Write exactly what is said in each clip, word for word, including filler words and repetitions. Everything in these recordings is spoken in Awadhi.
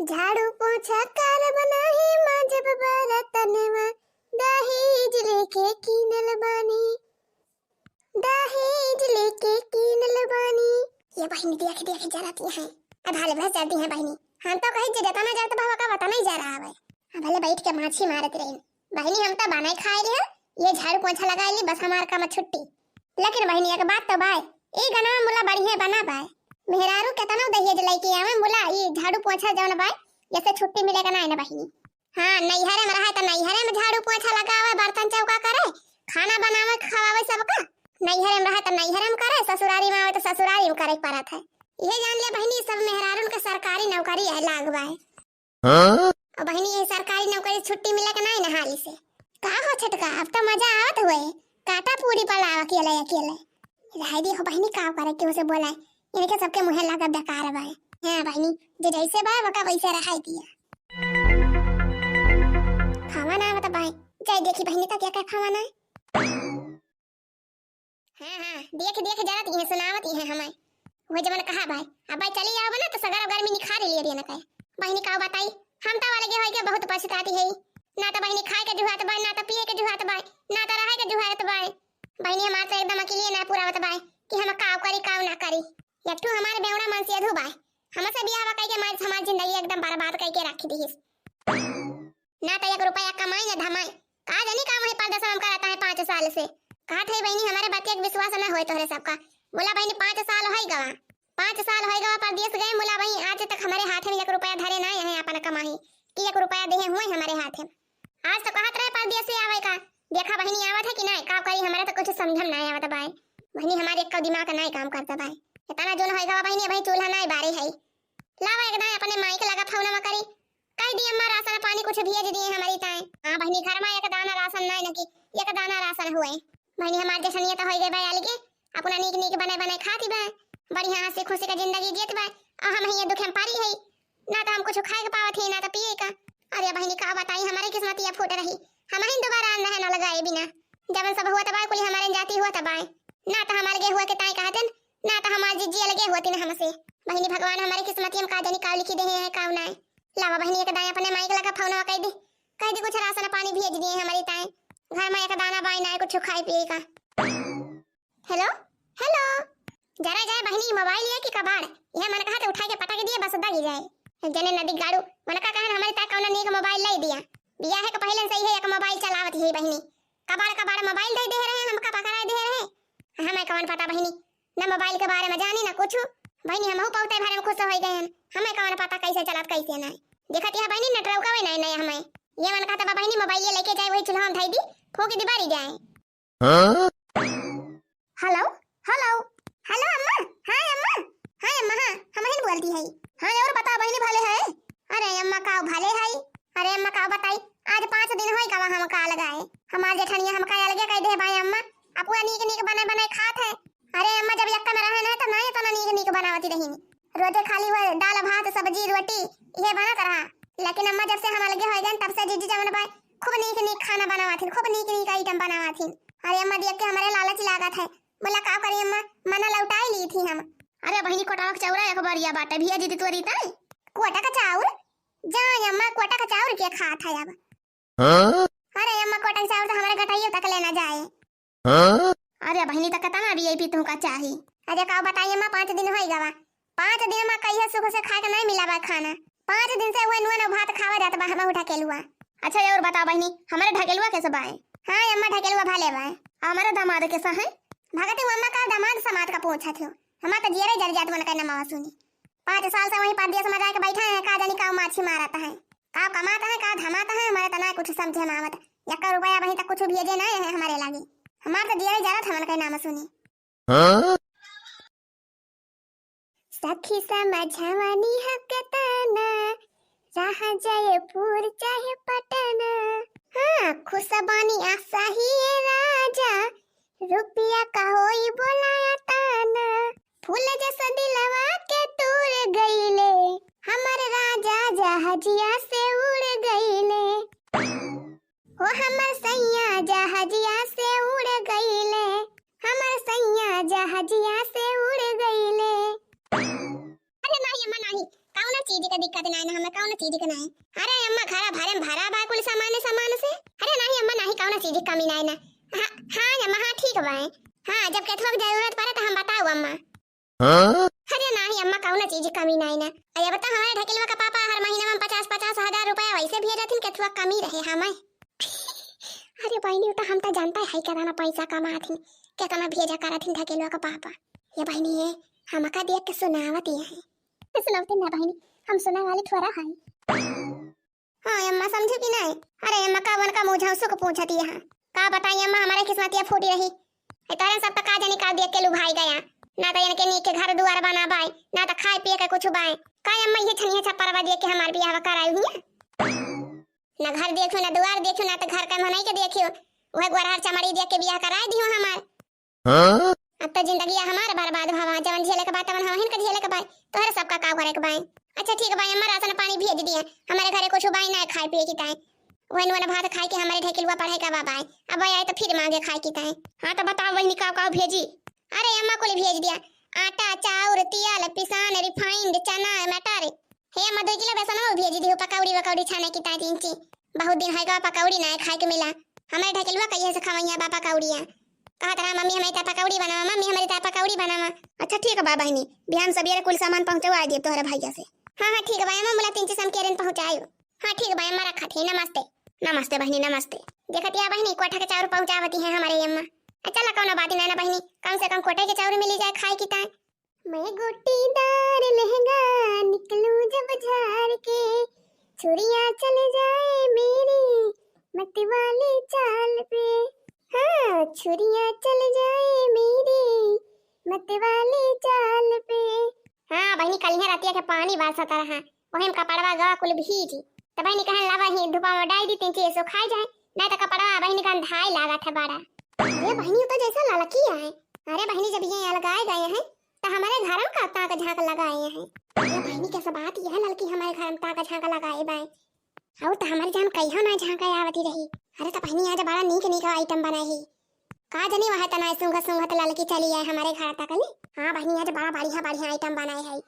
झाड़ू पोछा करब नाही, माँजब बरतनवा, दहेज लेके कीनल बानी, दहेज लेके कीनल बानी। ये बहिनी देख देख जरती हैं। अब हाल भर जरती हैं बहिनी। हम तो कही जे जतना जरत बा, ओका वतना ही जरा आवे। अब भले बैठ के माछी मारत रही। बहिनी हम तो बनाए खाए ली, ये झाड़ू पोछा लगाए ली, बस हमार काम छुट्टी। लेकिन बहिनी एक बात तो बाय, ई गनवा मुला बढ़िया बना बाय। मेहरारू केतनो दहेज लेके आवे मुला, ई झाड़ू पोछा जौन बाय, जैसे छुट्टी मिले का ना है ना बहिनी। हाँ, नैहरे में रहे त नैहरे में झाड़ू पोछा लगावे, बर्तन चौका करे, खाना बनावे, खवावे सबका। नैहरे में रहे त नैहरे में करे, ससुरारी में आवे त ससुरारी में करे के पड़त है। इहे जान ले बहिनी, सब मेहरारून के सरकारी नौकरी है लाग बाय। हाँ? और बहिनी, ये सरकारी नौकरी छुट्टी मिले के नाई ना हाली से। का हो छोटका, अब तो मजा आवत हुए, काटा पूरी पलाव अकेले अकेले। रहे दी हो बहिनी, का करे, केहू से बोलाए, इनके सबके मुँहे लागत बेकार बाय। हाँ बहिनी, जे जैसे बाय, वका वैसे रहे दिया। खावा ना आवत बाय, जाए देखी बहिनी, का क्या क्या खावा ना है। हाँ, हाँ, देख, देख, जरा तिहे सुनावत इहे हमें। वो जवन कहा बाय, अब बाय चली आओ ना, तो सगरा गर्मी निखार लिए रे न कहे। बहिनी, का बताई, हम तो अलगे होई के बहुत पछताती है। ना तो बहिनी खाए के जुहात बाय, ना तो पिए के जुहात बाय, ना तो रहे के जुहात बाय। बहिनी, हमार तो एकदम अकेलिए ना पुरावत बाय कि हम का करी, का ना करी। एक ठो हमारे बेवड़ा मन से अधू बाय, हमसे बियाह कई के मार हमार जिंदगी एकदम बर्बाद कई के रख दीस। ना तो एक रुपया कमाई ना धमाई, का जानी का वही परदेस में हम करत है पाँच साल से। कहत है बहिनी, हमारे बतिया के विश्वास ना होए तोहरे सबका। बोला बहिनी, पाँच साल होई गवा, पाँच साल होई गवा परदेस गए। बोला बहिनी, आज तक हमारे हाथ में एक रुपया धरे ना है अपन कमाई कि एक रुपया देहे हुए हमारे हाथ में। आज तो कहत रहे परदेस से आवे का, देखा बहिनी आवत है कि ना, का करी, हमारे तो कुछ समझम ना आवत बाय। बहिनी हमारे एक दिमाग ना काम करता बाय। इतना जोन होई गवा बहिनी, अबही चूल्हा ना बारे है। लावा एक दाएं अपने माई के लगा फोनवा करी, कह दी अम्मा राशन पानी कुछ भेज दिए हमारी ताए। हाँ बहिनी, घर में एक दाना राशन नाय न कि एक दाना राशन हुए। बहिनी हमार जैसनिया तो होई गए बा अलगे, अपना नीक नीक बने बने खाती बा, बढ़िया हंसी खुशी का जिंदगी जियत बा, और हम ही ये दुख में पारी है, ना तो हम कुछ खाए के पावत ही ना तो पिए का। अरे बहिनी का बताई, हमारे किस्मतिया फूट रही, हम ही दोबारा अन्न है ना लगाए बिना, जबन सब हुआ तबाय कुली हमारे जाति हुआ तबाय, ना तो हम अलगे हुआ के ताई कहते ना तो हमार जिज्जी अलगे होती ना हमसे। बहिनी भगवान हमारे किस्मतिया में का जानी का लिखी देहे है का नाय। लावा बहिनी एक दाएं अपने माई के लगा फोनवा कह दी, कह दी कुछ राशन पानी भेज दिए हमारी ताए, घर में एक दाना बाय ना कुछ खाए पिए का। हेलो, हेलो, जरा जाए बहिनी मोबाइल ये की कबाड़, यह मन कहा तो उठा के पटक दिए बस दगी जाए। जने नदी गाड़ू मन का कहन हमारी ताए कौन नीक मोबाइल लाई दिया, बियाह के पहले सही है एक मोबाइल चलावत ही बहिनी, कबाड़ कबाड़ मोबाइल दे दे रहे हैं, हमका पकड़ा दे रहे हैं। हमें कौन पता बहिनी, न मोबाइल के बारे में जानी न कुछ। बहिनी हमहू बहुते भरे में खुश हो गए हैं, हमें कौन पता कैसे चलत कैसे नहीं। देखत यह बहिनी नेटवर्क वे नहीं नहीं हमें। ये मन कहता बा बहिनी मोबाइल ये लेके जाए वही चूल्हा में धई दी, फूंक दी बारी जाए। हाँ? हेलो, हेलो, हेलो अम्मा, हाँ अम्मा, हाँ अम्मा, हाँ हम ही बोलती है। हाँ और बता बहिनी भले है? अरे अम्मा का भले है? अरे अम्मा का बताई, आज पाँच दिन होई गवा हम काल गए। हमार जेठनिया हमका अलगे कह दे बाय अम्मा, अपुआ नीक नीक बने बने खात है। अरे अम्मा जब यक्का में रहे ना तो ना इतना नीक नीक बनावती रही। रोजे खाली वो दाल भात सब्जी रोटी ये बनत रहा। लेकिन अम्मा जब से हम अलगे हो गए तब से जीजी जवन बाय खूब नीक नीक खाना बनावत हिन, खूब नीक नीक आइटम बनावत हिन। अरे अम्मा देख के हमारे लालच लागत है। बोला का करी अम्मा, मना लौटाई ली थी हम। अरे बहिनी कोटा के चाउर एक बरिया बाटे भेज दी तोरी ताई। कोटा का चाउर? जा अम्मा, कोटा का चाउर के खात है अब। हाँ? अरे अम्मा, कोटा का चाउर तो हमारे गटइयो तक लेना जाए। हाँ? अरे बहिनी, तो कितना वीआईपी तुमका चाही? अरे का बताई अम्मा, पाँच दिन होई गवा, पाँच दिन में कहिए सुख से खाए के नहीं मिला बा खाना। पाँच दिन से वह नुआ नुआ भात खावा जात बा हम ढकेलुआ। अच्छा और बता बहिनी, हमारे ढकेलुआ कैसे बाए? हाँ अम्मा, ढकेलुआ भले बाए। हमारे दामाद कैसा है? भगती वो अम्मा का दामाद समाद का पूछा थियो। हमार तो जियरे जर जात मन का नमावा सुनी। पाँच साल से वहीं परदेस में जाके बैठा है, का जानी का माछी मारत है, का कमात है, का धमात है, हमारे तना कुछ समझे में आवत। यक्का रुपया वहीं तक कुछ भेजे ना है हमारे लागे। हमार तो जियरे जरत हमन के नाम सुनी। हाँ? सखी समझवनी हक ताना, रहा जयपुर चाहे पटना। हाँ, खुश बानी आशा ही ए राजा, रुपया का होई बोलाया ताना। फूल जैसा दिलवा के तूर गईले, हमर राजा जहाजिया से उड़ गईले। हो हमर सैया जहाजिया से उड़ गईले, हमर सैया जहाजिया से उड़ गईले। अरे नाही अम्मा नाही, कौनो चीज चीज का दिक्कत नाहीं ना, हमें कौनो चीज का नाहीं। अरे अम्मा, घरा भरे में भरा बा कुल सामान, सामान से। अरे नाहीं अम्मा, नाहीं, कौनो चीज की कमी नाहीं ना। हाँ, हाँ अम्मा, हाँ ठीक बा। हाँ, जब केथुआ के जरूरत पड़े तो हम बताऊ अम्मा। हाँ? अरे नाहीं अम्मा, कौनो चीज की कमी नाहीं ना। अरे बता, हमारे ढकेलवा का पापा हर महीना में पचास पचास हजार रुपया वैसे भेजत हिन, केथुआ कमी रहे हमें। अरे बहिनी, उ तो हम तो जानता है केतना पैसा कमात हिन, केतना भेजा करत हिन ढकेलवा का पापा। ये बहिनी है, हमका देख के सुनावत ही है। सुनावते ना बहिनी, हम सुनाए वाली थोड़ा है। हाँ अम्मा, समझू कि नाहीं? अरे अम्मा, का उनका मुँह झौंसू के पूछत ही है। का बताई अम्मा, हमारे किस्मतिया फूटी रही। ए तोहरे सब तो का जानी का देख के लुभाई गया। ना तो इनके नीक के घर दुआर बना बाय, ना तो खाए पिए के कुछ बाय। का अम्मा, ये छनिया छप्परवा देख के हमार बियाह कराई हुई? ना घर देखो, ना दुआर देखो, ना तो घर के मनई के देखियो। वह गोरहर चमड़ी देख के बियाह कराए दियो हमार। हाँ? अब तो जिंदगी हमार बर्बाद भवा, जवन झेले के बाय तवन हमहिन के झेले के बाय, तोहरे सबका का करे के बाय। अच्छा ठीक बाय अम्मा, राशन पानी भेज दिए, हमारे घरे कुछ बाय ना खाए पिए की ताय। वही नुआ भात खाए के हमारे ढकेलुआ पढ़े का बा बाय, अब आए तो फिर मांगे खाए की ताय। हाँ तो बताओ बहिनी, का का भेजी? अरे अम्मा कुल भेज दिया, आटा, चाउर, तियल, पिसान, refined, चना, मटर। हे अम्मा, दो किलो बेसनो भेज दियो, पकौड़ी वकौड़ी छाने की ताय तीन ची। बहुत दिन है गवा पकौड़ी ना खाए के मिला। हमारे ढकेलुआ कहिए से खवैया बा पकौड़िया। कहत रहा, "मम्मी, हमारी ताय पकौड़ी बनावा, मम्मी, हमारी ताय पकौड़ी बनावा।" अच्छा ठीक बा बहिनी, बिहान सबेरे कुल सामान पहुँचवा देब तोहरे भैया से। हाँ, हाँ, ठीक बा अम्मा, मुला तीन ची समकेरन पहुँचायो। हाँ, ठीक बा अम्मा, रखत ही, नमस्ते। नमस्ते बहिनी, नमस्ते। देखत या बहिनी, कोठा के चाउर पहुँचावती है हमारे अम्मा। अच्छा, चला, कौनो बात ना ना बहिनी, कम से कम कोठे के चाउर मिली जाए खाए की ताय। मैं गोटीदार लहंगा निकलूं जब झाड़ के, छुरिया चल जाए मेरी मत वाली चाल पे। हाँ, छुरिया चल जाए मेरी मत वाली चाल पे। हाँ बहिनी, कलिया रतिया के पानी बरसत रहा, वही में कपड़वा गवा कुल भीजी। त बहिनी कहन, "लावा ही धूपा में डाल दी, तीन ची सुखाई जाए, नहीं तो कपड़वा बहिनी गंधाए लागत है बड़ा।" अरे बहिनी, उ तो जैसे ललकी है। अरे बहिनी, जब ये अलगाए गए हैं, त हमारे घर में का ताक झांक लगाए हैं? अरे बहिनी, कैसे बात यह ललकी हमारे घर में ताक झांक लगाए बाय। और त हमारी जान कहियो ना झांक आवती रही। अरे त बहिनी, आज बड़ा नीक नीक item बनाए है। का जानी वह तना सूंघत सूंघत ललकी चली आए हमारे घर तक ले। हाँ बहिनी, आज बड़ा बढ़िया बढ़िया item बनाए है।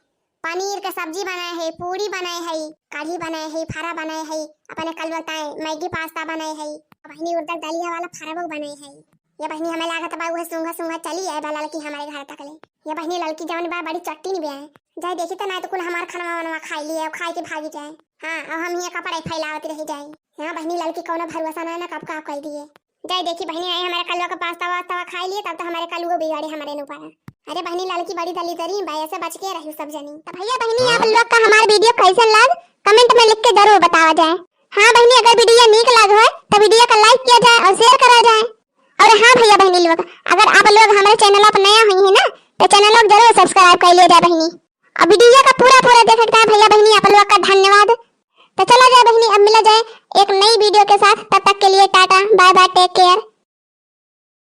पनीर के सब्जी बनाए है, पूरी बनाए है, कढ़ी बनाए है, फरा बनाए है, अपने कलुआ ताय मैगी पास्ता बनाए है, बहिनी उड़द दलिया वाला फरबो बनाए है। ये बहिनी, हमें लागत बा उहे सूंघत सूंघत चली आए बा ललकी हमारे घर तक ले। ये बहिनी ललकी जवन बा बड़ी चट्टी नहीं बे है, जाए देखी तो ना तो कुल हमार खानवा वानवा खाई लिए और खाए के भागी जाए। हाँ, और हम ये कपड़े फैलावत रह जाए। हाँ बहिनी, ललकी कौनो भरोसा ना ना कब का कह दिए। जाए देखी बहिनी, आई हमारे कलुआ का पास्ता वास्ता खाई लिए, तब तो हमारे कलुओ बिगाड़े हमारे ऊपर। अरे बहिनी, ललकी बड़ी दलिदरी बा, ऐसे बच के रही सब जनी। तो भैया बहिनी, आप लोग का हमार video कैसन लाग, comment में लिख के जरूर बतावा जाए। हाँ बहिनी, अगर video नीक लाग होए तो video का like किया जाए और share करा जाए। और हाँ भैया बहिनी लोग, अगर आप लोग हमारे channel पर नया हुई है ना, तो channel को जरूर subscribe कर लिया जाए बहिनी। और video का पूरा पूरा देखे के भैया बहिनी आप लोग का धन्यवाद। तो चला जाए बहिनी, अब मिला जाए एक नई video के साथ, तब तक के लिए टाटा, bye bye, take care।